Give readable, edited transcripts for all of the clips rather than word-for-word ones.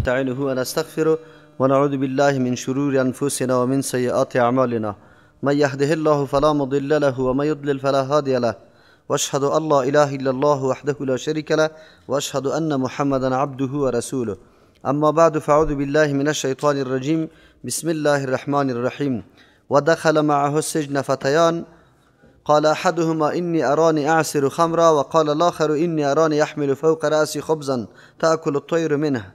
ونستعينه ونستغفره ونعوذ بالله من شرور أنفسنا ومن سيئات أعمالنا. من يهده الله فلا مضل له ومن يضلل فلا هادي له. واشهد أن لا إله إلا الله وحده لا شريك له واشهد أن محمدا عبده ورسوله. أما بعد، فأعوذ بالله من الشيطان الرجيم. بسم الله الرحمن الرحيم. ودخل معه السجن فتيان، قال أحدهما إني أراني أعصر خمرا، وقال الآخر إني أراني أحمل فوق رأسي خبزا تأكل الطير منه،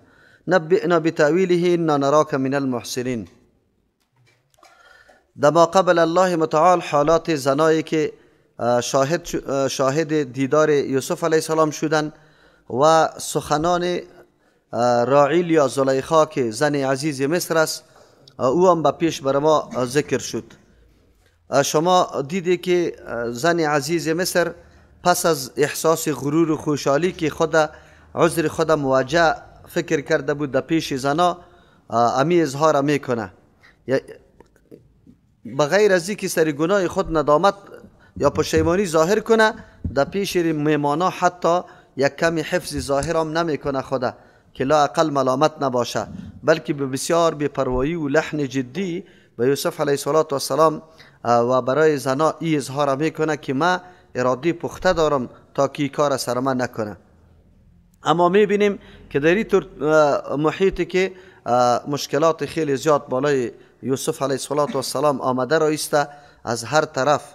نبئنا بتأويله إنا نراك من المحسنين. دما قبل الله متعال حالات زنایی که شاهد دیدار یوسف علیه السلام شدن و سخنان راعیل یا زلیخا که زن عزیز مصر است، او هم به پیش بر ما ذکر شد. شما دیدی که زن عزیز مصر پس از احساس غرور و خوشحالی که خود عذر خود موجه فکر کرده بود در پیش زنا، امی اظهار میکنه. بغیر از اینکه سر گناه خود ندامت یا پشیمانی ظاهر کنه، در پیش میمانا حتی یک کمی حفظ ظاهر هم نمیکنه خدا که لا اقل ملامت نباشه، بلکه به بسیار بی‌پروایی و لحن جدی به یوسف علیه السلام و برای زنا ای اظهار میکنه که من اراده پخته دارم تا که کار سر من نکنه. اما میبینیم که در این طور محیطی که مشکلات خیلی زیاد بالای یوسف علیه السلام آمده را ایسته از هر طرف،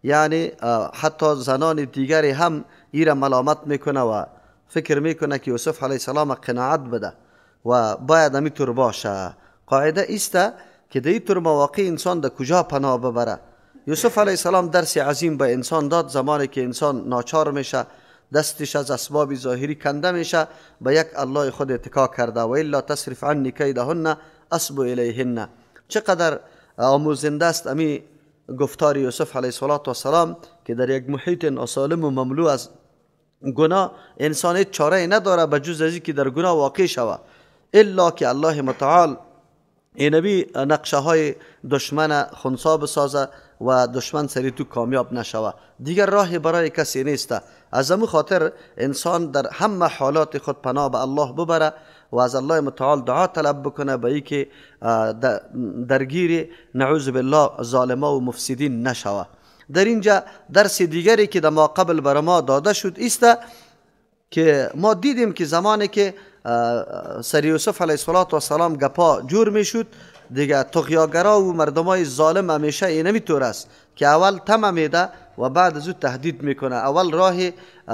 یعنی حتی زنان دیگری هم ای را ملامت میکنه و فکر میکنه که یوسف علیه السلام قناعت بده و باید همی طور باشه. قاعده ایسته که در این طور مواقع انسان در کجا پناه ببره. یوسف علیه السلام درس عظیم به انسان داد. زمانی که انسان ناچار میشه، دستش از اسباب ظاهری کنده میشه، به یک الله خود اتکا کرده و الا تصرف عنی کیدهن اصب الیهن. چقدر آموزنده است امی گفتار یوسف علیه السلام که در یک محیط ناسالم و مملو از گناه انسان هیچ چاره نداره به جز از که در گناه واقع شود، الا که الله متعال اینبی نقشه های دشمن خنثی بسازه و دشمن سری تو کامیاب نشوه. دیگر راه برای کسی نیست. از امو خاطر انسان در همه حالات خود پناه به الله ببره و از الله متعال دعا طلب بکنه به ای که درگیر نعوذ بالله ظالما و مفسدین نشوه. در اینجا درس دیگری که در ما قبل بر ما داده شد ایست که ما دیدیم که زمانی که سر یوسف علیه السلام گپا جور میشد، دیگه طغیاگرا و مردمای ظالم همیشه اینمی طور است که اول طمع میده و بعد از او تهدید میکنه. اول راه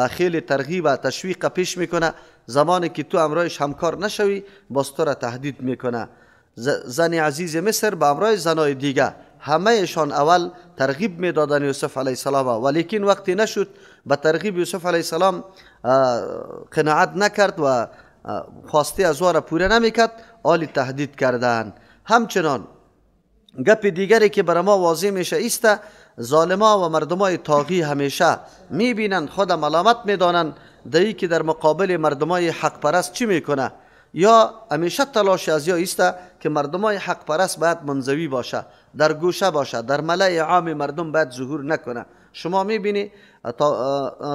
خیلی ترغیب و تشویق پیش میکنه، زمانی که تو امرایش همکار نشوی باز تو را تهدید میکنه. زن عزیز مصر به امرای زنای دیگه همهشان اول ترغیب میدادن یوسف علیه السلام، ولیکن وقتی نشد به ترغیب یوسف علیه السلام قناعت نکرد و خواسته از او را پوره نمیکرد، آلی تهدید کردن. همچنان گپ دیگری که برای ما واضح میشه ایست، ظالما و مردمای طاغی همیشه میبینند خود ملامت میدانند دایی که در مقابل مردمای حق پرست چی میکنه، یا همیشه تلاش از یا ایست که مردمای حق پرست باید منزوی باشه، در گوشه باشه، در ملأ عام مردم باید ظهور نکنه. شما میبینی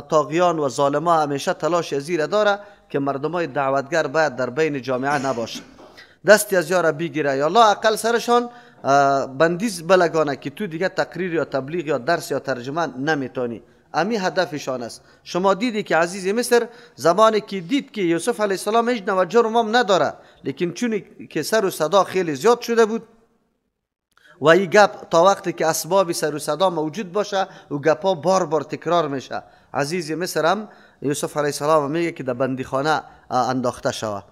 طاغیان و ظالما همیشه تلاش از را داره که مردمای دعوتگر باید در بین جامعه نباشه، دستی از یارا بگیره یا لا اقل سرشان بندیز بلگانه که تو دیگه تقریر یا تبلیغ یا درس یا ترجمه نمیتونی. امی هدفشان است. شما دیدی که عزیز مصر زمانی که دید که یوسف علیه السلام هیچ نوع جرم هم نداره، لیکن چون که سر و صدا خیلی زیاد شده بود و این گپ تا وقتی که اسباب سر و صدا موجود باشه و گپا بار بار تکرار میشه، عزیز مصر هم یوسف علیه السلام میگه که در بندیخانه انداخته شوه.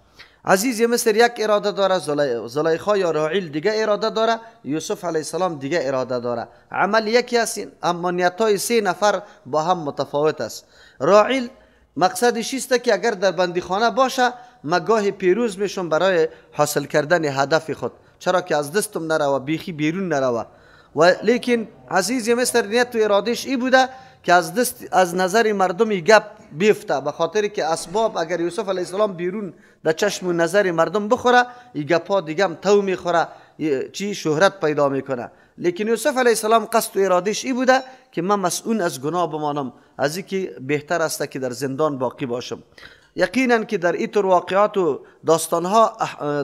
عزیز مصر یک اراده داره، زلیخا یا راعیل دیگه اراده داره، یوسف علیه السلام دیگه اراده داره. عمل یکی است اما نیتای سه نفر با هم متفاوت است. راعیل مقصدش است که اگر در بندیخانه باشه مگاه پیروز میشم برای حاصل کردن هدف خود، چرا که از دستم نروه، بیخی بیرون نروه. و لیکن عزیز مصر نیت و ارادهش ای بوده که از دست از نظر مردم گپ بیفته، به خاطر که اسباب اگر یوسف علیه السلام بیرون در چشم و نظر مردم بخوره، این گپا دیگه هم تو میخوره، چی شهرت پیدا میکنه. لیکن یوسف علیه السلام قصد و ارادهش ای بوده که من مسئول از گناه بمانم، از اینکه بهتر است که در زندان باقی باشم. یقینا که در اینطور واقعات و داستانها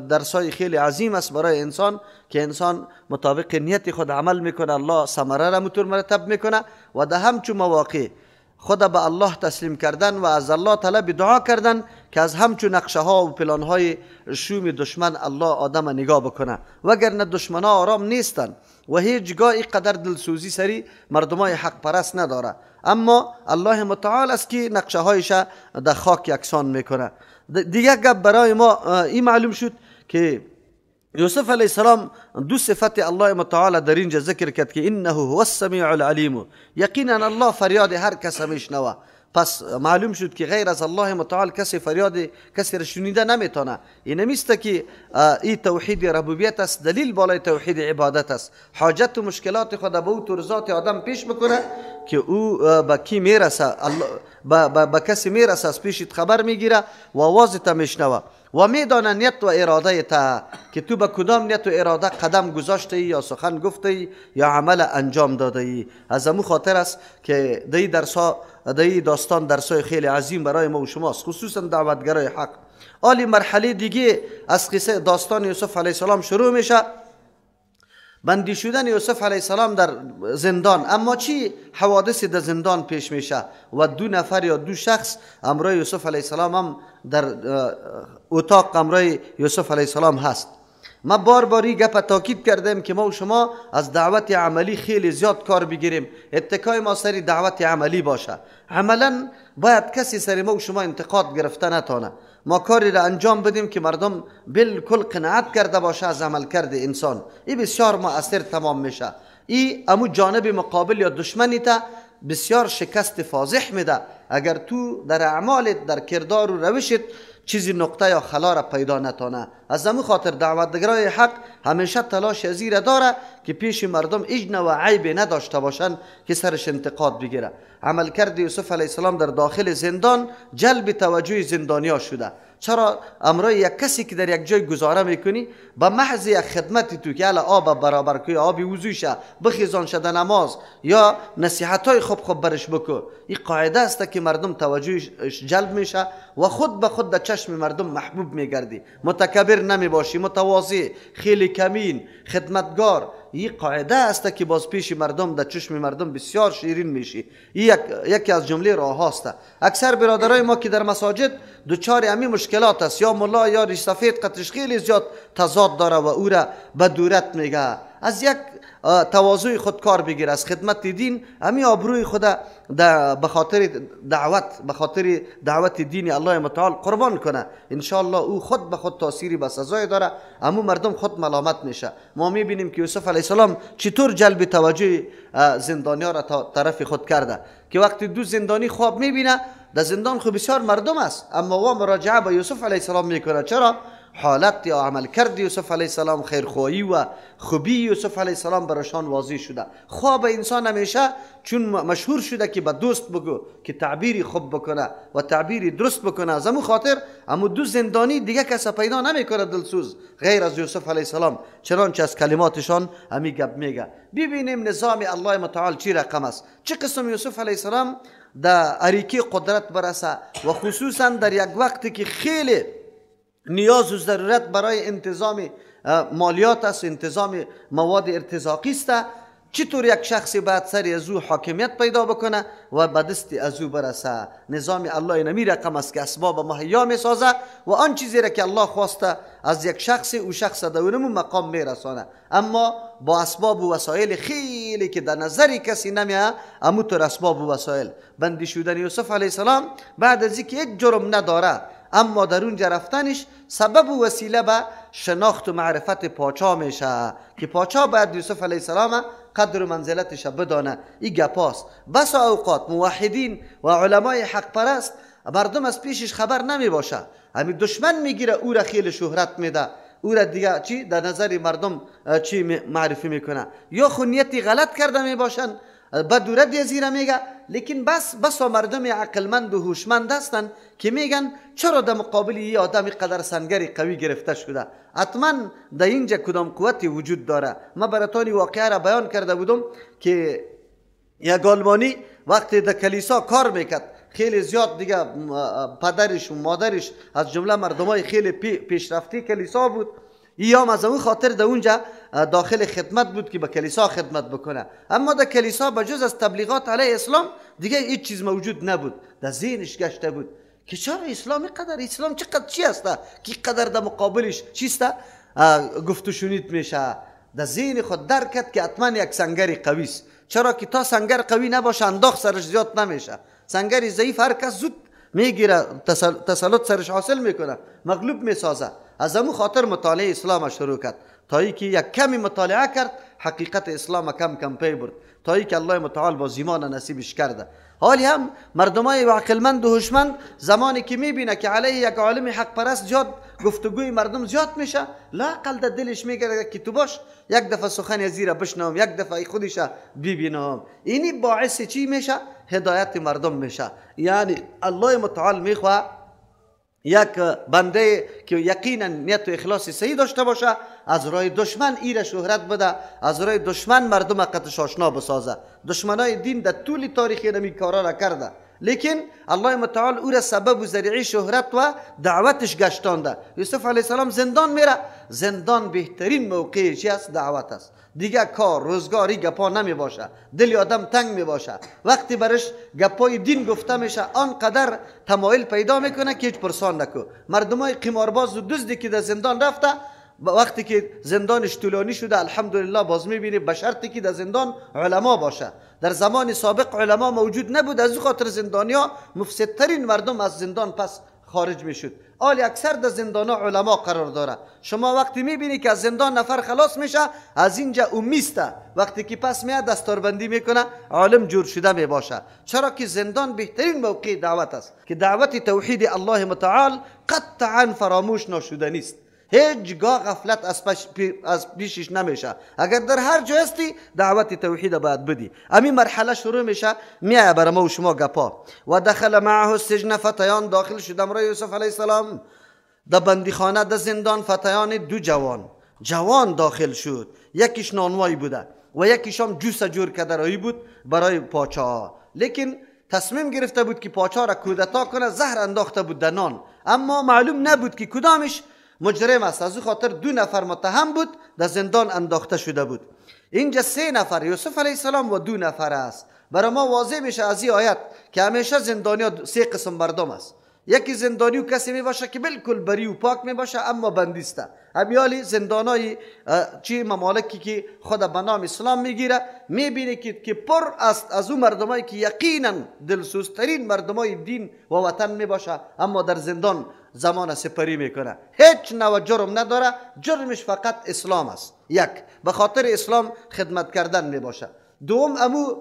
درسای خیلی عظیم است برای انسان که انسان مطابق نیت خود عمل میکنه، الله ثمره را مطور مرتب میکنه. و در همچون مواقع خود به الله تسلیم کردن و از الله طلب دعا کردن که از همچون نقشه ها و پلان های شوم دشمن الله آدم نگاه بکنه، وگرنه دشمن ها آرام نیستن و هیچگاه اینقدر دلسوزی سری مردمای حق پرست نداره. اما الله متعال است که نقشه هایش در خاک یکسان میکنه. دیگه گپ برای ما این معلوم شد که یوسف علیه السلام دو صفت الله متعال در اینجا ذکر کرد که انه هو السمیع العلیم، یقینا الله فریاد هر کس میشنوه. پس معلوم شد که غیر از الله متعال کسی فریاد کسی را شنیده نمیتونه. این نمیست که این توحید ربوبیت است، دلیل بالای توحید عبادت است. حاجت و مشکلات خود به او طور ذات آدم پیش بکنه که او به کی میرسه، به کسی میرسه، از پیشت خبر میگیره و آوازت میشنوه و میدانه نیت و اراده تا که تو به کدام نیت و اراده قدم گذاشته ای یا سخن گفته ای یا عمل انجام داده ای. از امو خاطر است که دی درسا دی داستان درسای خیلی عظیم برای ما و شماست، خصوصا دعوتگرای حق. آلی مرحله دیگه از قصه داستان یوسف علیه السلام شروع میشه، بندی شدن یوسف علیه السلام در زندان. اما چی حوادث در زندان پیش میشه و دو نفر یا دو شخص امرای یوسف علیه السلام هم در اتاق امرای یوسف علیه السلام هست. ما بار باری گپ تاکید کردیم که ما و شما از دعوت عملی خیلی زیاد کار بگیریم، اتکای ما سری دعوت عملی باشه. عملا باید کسی سری ما و شما انتقاد گرفته نتانه. ما کاری را انجام بدیم که مردم بالکل قناعت کرده باشه از عمل کرده انسان. این بسیار مؤثر تمام میشه. این امو جانب مقابل یا دشمنی تا بسیار شکست فاضح میده اگر تو در اعمالت، در کردار و روشت چیزی نقطه یا خلا را پیدا نتانه. از امو خاطر دعوتگرای حق همیشه تلاش ازی را داره که پیش مردم هیچ نوع عیب نداشته باشن که سرش انتقاد بگیره. عملکرد یوسف علیه السلام در داخل زندان جلب توجه زندانیا شده. چرا امرای یک کسی که در یک جای گزاره میکنی با محض یک خدمت تو که آب برابر کوی، آب وضو شه، بخیزان شده نماز یا نصیحت های خوب خوب برش بکو، این قاعده است که مردم توجهش جلب میشه و خود به خود در چشم مردم محبوب میگردی. متکبر نمی باشی، متواضع، خیلی کمین، خدمتگار. این قاعده است که باز پیش مردم در چشم مردم بسیار شیرین میشی. این یکی از جمله راه هاست. اکثر برادرای ما که در مساجد دچار امی مشکلات است، یا ملا یا ریش سفید قطش خیلی زیاد تضاد داره و او را به دورت میگه. از یک تواضع خود کار بگیر، از خدمت دین امی آبروی خود به خاطر دعوت، به خاطر دعوت دین الله متعال قربان کنه. انشاءالله او خود به خود تاثیری به سزای داره، امو مردم خود ملامت میشه. ما میبینیم که یوسف علیه السلام چطور جلب توجه زندانیا را طرف خود کرده که وقتی دو زندانی خواب میبینه در زندان خو بسیار مردم است، اما وا مراجعه به یوسف علیه السلام میکنه. چرا؟ حالت یا عمل کرد یوسف علیه السلام، خیرخواهی و خوبی یوسف علیه السلام برایشان واضح شده. خواب انسان همیشه چون مشهور شده که به دوست بگو که تعبیری خوب بکنه و تعبیری درست بکنه. از امو خاطر امو دو زندانی دیگه کس پیدا نمیکنه دلسوز غیر از یوسف علیه السلام، چنانچه از کلماتشان همی گپ میگه. ببینیم نظام الله متعال چی رقم است، چه قسم یوسف علیه السلام در اریکی قدرت برسه و خصوصا در یک وقتی که خیلی نیاز و ضرورت برای انتظام مالیات است، انتظام مواد ارتزاقی است، چطور یک شخصی باید سر از او حاکمیت پیدا بکنه و به دست از او برسه. نظام الله نمی رقم است که اسباب مهیا میسازه و آن چیزی را که الله خواسته از یک شخص، او شخص در اونمو مقام میرسانه، اما با اسباب و وسایل خیلی که در نظر کسی نمیه، امو طور اسباب و وسایل. بندی شدن یوسف علیه السلام بعد از اینکه یک جرم نداره، اما در اونجا رفتنش سبب و وسیله به شناخت و معرفت پاچا میشه که پاچا باید یوسف علیه السلام قدر و منزلتش بدانه. این گپاست. بس اوقات موحدین و علمای حق پرست مردم از پیشش خبر نمی باشه، همین دشمن میگیره او را خیلی شهرت میده، او را دیگه چی در نظر مردم چی معرفی میکنه، یا خو نیتی غلط کرده میباشن بدورت یزیره میگه. لیکن بس مردم عقلمند و هوشمند هستن که میگن چرا در مقابل یه آدم قدر سنگری قوی گرفته شده، حتما در اینجا کدام قوتی وجود داره. ما براتان واقعه را بیان کرده بودم که یک آلمانی وقتی در کلیسا کار میکرد، خیلی زیاد دیگه پدرش و مادرش از جمله مردمای خیلی پیشرفته کلیسا بود. ایام از اون خاطر در اونجا داخل خدمت بود که به کلیسا خدمت بکنه. اما در کلیسا به جز از تبلیغات علیه اسلام دیگه هیچ چیز موجود نبود. در ذهنش گشته بود که چرا اسلام قدر، اسلام چقدر چی است که قدر در مقابلش چیست گفت و شنید میشه. در ذهن خود درک کرد که حتما یک سنگر قوی است، چرا که تا سنگر قوی نباشه انداخت سرش زیاد نمیشه. سنگر ضعیف هر کس زود میگیره، تسلط سرش حاصل میکنه، مغلوب میسازه. از امو خاطر مطالعه اسلام شروع کرد تا اینکه یک کمی مطالعه کرد حقیقت اسلام کم کم پی برد تا اینکه الله متعال با ایمان نصیبش کرده. حالی هم مردمای عقلمند و هوشمند زمانی که میبینه که علیه یک عالم حق پرست زیاد گفتگوی مردم زیاد میشه، لااقل در دلش میگه که تو باش یک دفعه سخن زیره بشنوم، یک دفعه خودش ببینم. اینی باعث چی میشه؟ هدایت مردم میشه. یعنی الله متعال میخواه یک بنده که یقینا نیت و اخلاص صحیح داشته باشه از راه دشمن ایره شهرت بده، از راه دشمن مردم قطش آشنا بسازه. دشمنای دین در طول تاریخ نمی کارا را کرده، لیکن الله متعال او را سبب و ذریعه شهرت و دعوتش گشتانده. یوسف علیه السلام زندان میره، زندان بهترین موقع چی است؟ دعوت است. دیگه کار روزگاری گپا نمی باشه، دل آدم تنگ می باشه. وقتی برش گپای دین گفته میشه آنقدر تمایل پیدا میکنه که هیچ پرسان نکو. مردمای قمارباز و دزدی که در زندان رفته، وقتی که زندانش طولانی شده الحمدلله باز میبینی، به شرطی که در زندان علما باشه. در زمان سابق علما موجود نبود، از خاطر زندانیا مفسدترین مردم از زندان پس خارج میشد. آلی اکثر در زندان علما قرار داره. شما وقتی میبینی که از زندان نفر خلاص میشه از اینجا امیسته، وقتی که پس میاد دستاربندی میکنه عالم جور شده میباشه. چرا که زندان بهترین موقع دعوت است که دعوت توحید الله متعال قطعا فراموش نشده نیست. هیچگاه غفلت از پیشش نمیشه. اگر در هر جای هستی دعوت توحید باید بدی. امی مرحله شروع میشه، میای بر ما و شما گپا. و دخل معه السجن فتیان، داخل شد امرای یوسف علیه السلام در بندیخانه در زندان. فتیان دو جوان، جوان داخل شد، یکیش نانوایی بوده و یکیش هم جوس جور کدرایی بود برای پاچا. لیکن تصمیم گرفته بود که پاچا را کودتا کنه، زهر انداخته بود در نان، اما معلوم نبود که کدامش مجرم است. از او خاطر دو نفر متهم بود، در زندان انداخته شده بود. اینجا سه نفر، یوسف علیه السلام و دو نفر است. برای ما واضح میشه از این آیت که همیشه زندانیا سه قسم مردم است. یکی زندانی و کسی می باشه که بالکل بری و پاک می باشه اما بندیسته. امیالی زندانای چی ممالکی که خود به نام اسلام میگیره، میبینه که پر است از اون مردمایی که یقینا دلسوزترین مردمای دین و وطن می باشه، اما در زندان زمان سپری میکنه، هیچ نوع جرم نداره، جرمش فقط اسلام است. یک، به خاطر اسلام خدمت کردن می باشه. دوم، امو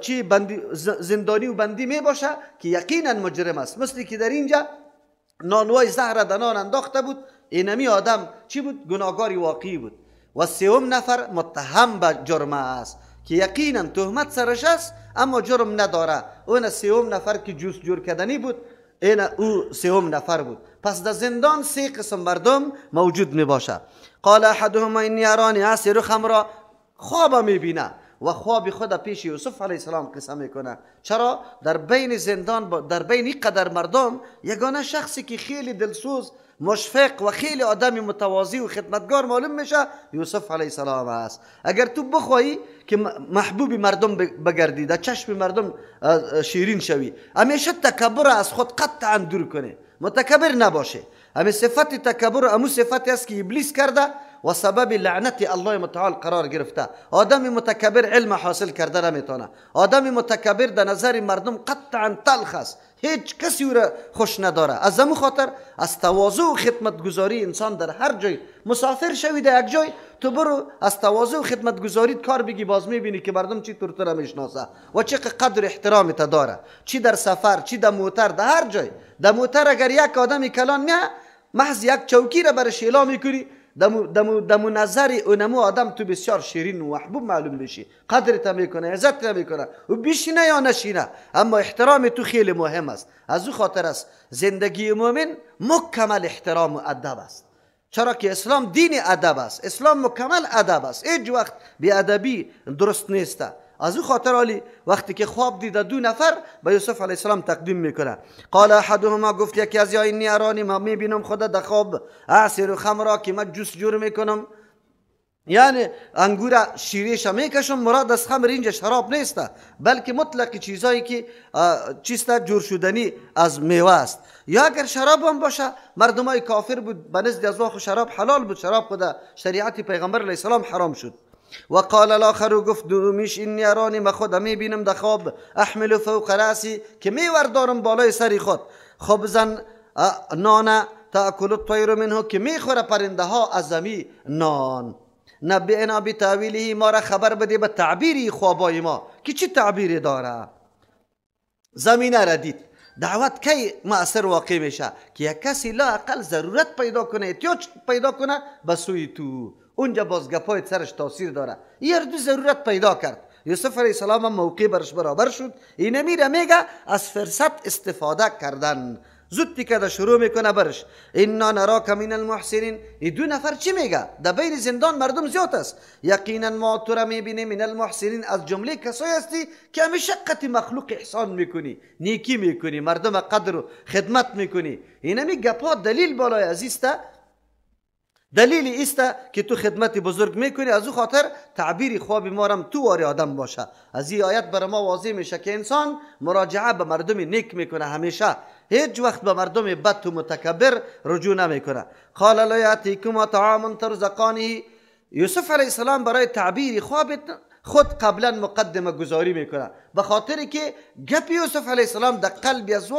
چی بندی زندانی و بندی می باشه که یقینا مجرم است، مثلی که در اینجا نانوای زهر در نان انداخته بود، اینمی آدم چی بود؟ گناهگاری واقعی بود. و سوم نفر متهم به جرم است که یقینا تهمت سرش است اما جرم نداره. اون سوم نفر که جوس جور کردنی بود، این او سوم نفر بود. پس در زندان سه قسم مردم موجود می باشه. قال احدهما انی ارانی اعصر خمرا، خواب می بینه و خواب خود پیش یوسف علیه السلام قصه میکنه. چرا؟ در بین زندان، در بین اینقدر مردم، یگانه شخصی که خیلی دلسوز، مشفق و خیلی آدم متواضع و خدمتگار معلوم میشه یوسف علیه السلام است. اگر تو بخوایی که محبوب مردم بگردی، در چشم مردم شیرین شوی، همیشه تکبر از خود قطعا دور کنی، متکبر نباشه. همی صفت تکبر امو صفتی است که ابلیس کرده و سبب لعنت الله متعال قرار گرفته. آدم متکبر علم حاصل کرده نمیتونه. آدم متکبر در نظر مردم قطعا تلخ است، هیچ کسی او را خوش نداره. از همون خاطر از تواضع و خدمتگزاری انسان در هر جای، مسافر شوی در یک جای، تو برو از تواضع و خدمتگزاری کار بگی، باز میبینی که مردم چی طور تو را میشناسه و چه قدر احترام تا داره. چی در سفر، چی در موتر، در هر جای. در موتر اگر یک آدم کلان میه، محض یک چوکی را برش اعلام میکنی، دمو نظر اونمو آدم تو بسیار شیرین و محبوب معلوم میشی، قدرت میکنه، عزت میکنه، و بشینه یا نشینه، اما احترام تو خیلی مهم است. از او خاطر است زندگی مؤمن مکمل احترام و ادب است. چرا که اسلام دین ادب است، اسلام مکمل ادب است. هیچ وقت بی ادبی درست نیست. از او خاطر عالی وقتی که خواب دیده دو نفر به یوسف علیه السلام تقدیم میکنه. قال احدهما گفت یکی از یا انی ارانی، ما میبینم خدا در خواب اعصر خمرا که من جوس جور میکنم، یعنی انگور شیریش میکشم. مراد از خمر اینجا شراب نیست، بلکه مطلق چیزایی که چیست جور شدنی از میوه است. یا اگر شراب هم باشه، مردمای کافر بود به نزد از خو شراب حلال بود، شراب خود شریعت پیغمبر علیه السلام حرام شد. و قال الاخر گفت دومیش انی ارانی، ما خود میبینم در خواب احمل فوق رأسی که میوردارم بالای سری خود خبزا نان تاکل الطیر منه که میخوره پرنده ها از زمین نان. نبئنا بتاویله، ما را خبر بده به تعبیری خوابای ما که چه تعبیری داره. زمینه را دید. دعوت کی مؤثر واقع میشه که یک کسی لا اقل ضرورت پیدا کنه، احتیاج پیدا کنه به سوی تو، اونجا باز گپای سرش تاثیر داره. یه دو ضرورت پیدا کرد. یوسف علیه السلام هم موقع برش برابر شد. اینه میره میگه از فرصت استفاده کردن. زود تیکه شروع میکنه برش انا نراک من المحسنین. این دو نفر چی میگه؟ در بین زندان مردم زیاد است. یقینا ما تو را میبینیم من المحسنین، از جمله کسایی هستی که همیشه قط مخلوق احسان میکنی، نیکی میکنی، مردم قدر و خدمت میکنی. اینمی گپا دلیل بالای عزیزته، دلیل است که تو خدمت بزرگ میکنی. از او خاطر تعبیر خواب ما رم تو واری آدم باشه. از این آیت بر ما واضح میشه که انسان مراجعه به مردم نیک میکنه، همیشه هیچ وقت به مردم بد و متکبر رجوع نمیکنه. قال لا یاتیکما طعام ترزقانه. یوسف علیه السلام برای تعبیر خواب خود قبلا مقدمه گذاری میکنه، به خاطر که گپ یوسف علیه السلام در قلب از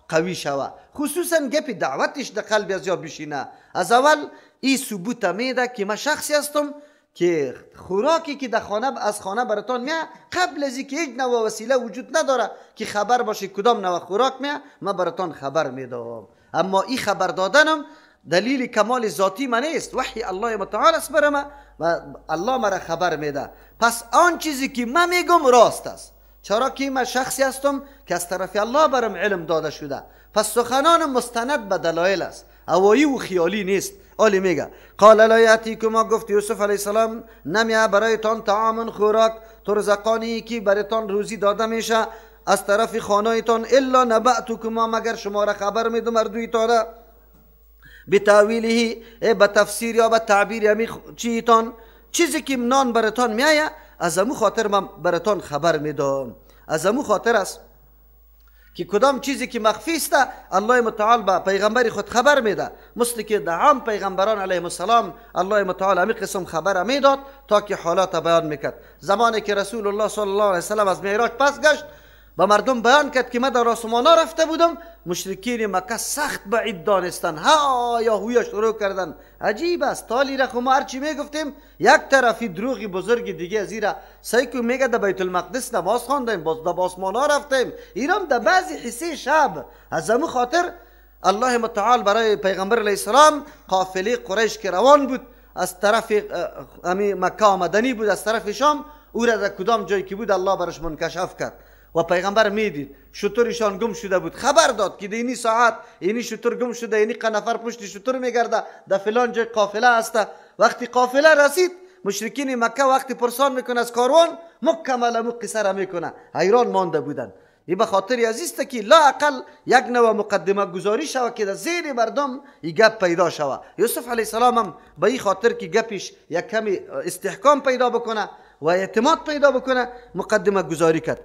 قوی شوه، خصوصا گپ دعوتش در قلب از بشینه. از اول این ثبوت میده که من شخصی هستم که خوراکی که در خانه از خانه براتان میه، قبل از اینکه هیچ نوع وسیله وجود نداره که خبر باشه کدام نوع خوراک میه، من براتان خبر میدم. اما این خبر دادنم دلیل کمال ذاتی من نیست، وحی الله متعال است بر من و الله مرا خبر میده. پس آن چیزی که من میگم راست است، چرا که من شخصی هستم که از طرف الله برم علم داده شده. پس سخنان مستند به دلایل است، هوایی و خیالی نیست. آلی میگه قال لا یاتیکما، گفت یوسف علیه السلام نمیه برایتان طعام خوراک ترزقانی که برایتان روزی داده میشه از طرف خانهتان، الا نبأتکما، مگر شما را خبر میدم اردویتان بتاویله، به تفسیر یا به تعبیر همی چیتان، چیزی که نان براتان میایه از امو خاطر من براتان خبر میدم. از امو خاطر است که کدام چیزی که مخفی است الله متعال به پیغمبر خود خبر میده، مثل که در عام پیغمبران علیهم السلام الله متعال همی قسم خبر میداد تا که حالات بیان میکرد. زمانی که رسول الله صلی الله علیه وسلم از معراج پس گشت به مردم بیان کرد که من در آسمان رفته بودم، مشرکین مکه سخت بعید دانستن، ها یا هویا شروع کردن. عجیب است، تالی را خو ما هرچی میگفتیم یک طرفی دروغ بزرگ دیگه زیرا سیکو میگه در بیت المقدس نماز خواندیم، باز در آسمان ها رفتیم، ایران در بعضی حصه شب. از همون خاطر الله متعال برای پیغمبر علیه السلام قافله قریش که روان بود از طرف مکه آمدنی بود از طرف شام، او را در کدام جایی که بود الله برش منکشف کرد و پیغمبر میدید شترشان گم شده بود، خبر داد که اینی ساعت اینی شتر گم شده، اینی نفر پشت شتر میگرده، در فلان جای قافله است. وقتی قافله رسید مشرکین مکه وقتی پرسان میکنه از کاروان، مکمل مو قصه را میکنه، حیران مانده بودن. این به خاطر عزیز که لا اقل یک نوع مقدمه گذاری شوه که در ذهن مردم این گپ پیدا شوه. یوسف علیه السلام هم به این خاطر که گپش یک کمی استحکام پیدا بکنه و اعتماد پیدا بکنه مقدمه گذاری کرد.